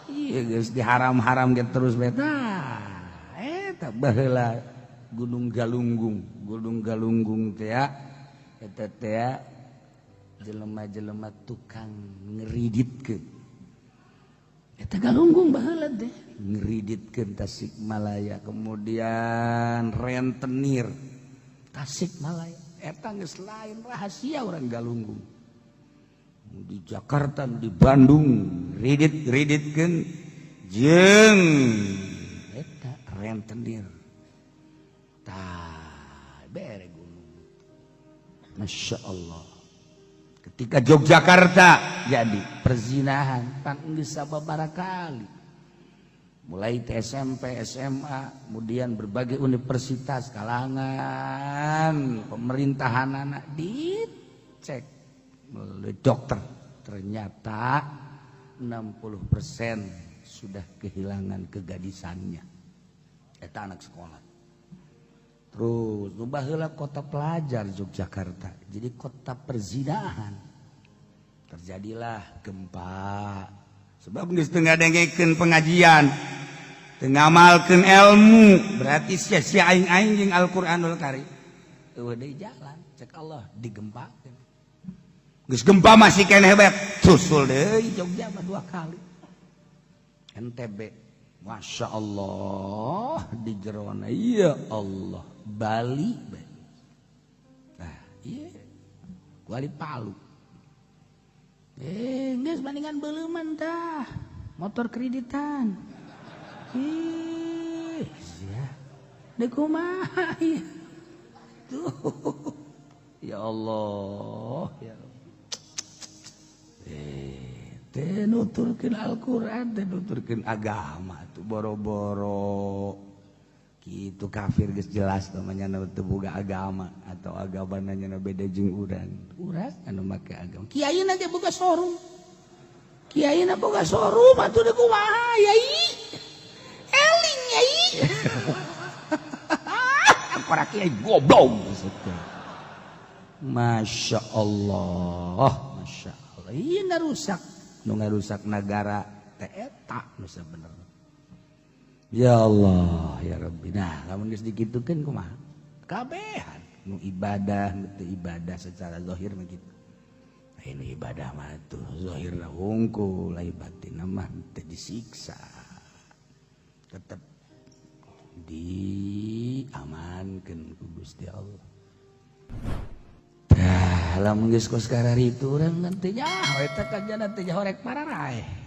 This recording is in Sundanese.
Iya geus diharam-haram ge terus beta. Eta baheula Gunung Galunggung, Gunung Galunggung teh ya. Eta teh jelema-jelema tukang ngeriditkeun. Eta Galunggung baheula teh ngeriditkeun Tasikmalaya, kemudian rentenir Tasikmalaya. Eta geus lain rahasia orang Galunggung. Di Jakarta, di Bandung ridit-riditkeun jeung eta rentenir. Tah bere gunung. Masya Allah. Ketika Yogyakarta jadi perzinahan pan geus sababaraha kali. Mulai SMP, SMA, kemudian berbagai universitas, kalangan pemerintahan anak dicek melalui dokter, ternyata 60% sudah kehilangan kegadisannya. Eta anak sekolah. Terus nu baheula kota pelajar Yogyakarta, jadi kota perzinahan. Terjadilah gempa. Sebab geus teu ngadengekeun pengajian, teu ngamalkeun ilmu, berarti sia-sia aing-aing jeung Al-Qur'anul Karim. Eueuh deui jalan, cek Allah digempakeun. Geus gempa masih keneh hebat, susul deui Jogja mah 2 kali. NTB, Masya Allah di jerona, ya Allah, Bali bae. Nah, iya, kuali Palu. Geus bandingan beleuman tah, motor kreditan. Ih, sia. Deuk kumaha ieu? Tuh. Ya Allah, ya Allah. Teh nuturkeun Al-Qur'an, teh nuturkeun agama tuh boro-boro. Kitu kafir geus jelas namanya teu boga agama atau agamana nya beda jeung urang. Urang anu make agama. Kiai na ge boga showroom. Kiai na boga showroom atuh deuk kumaha yai? Eling yai. Para kiai goblok. Masya Allah, Masya Allah. Iya rusak, nu ngarusak negara teh eta nu sabenerna. Ya Allah, ya Rabbi. Nah, lamun geus dikitukeun kumaha? Kabehan nu ibadah, nu teu ibadah secara zahir mah kitu. Ini ibadah mah tuh zahirna hungkul, lain batinna mah teu disiksa. Tetep diamankeun ku Gusti Allah. Tah, lamun geus kos kararitu urang teh nyaho eta kajana teh nyaho rek pararaeh.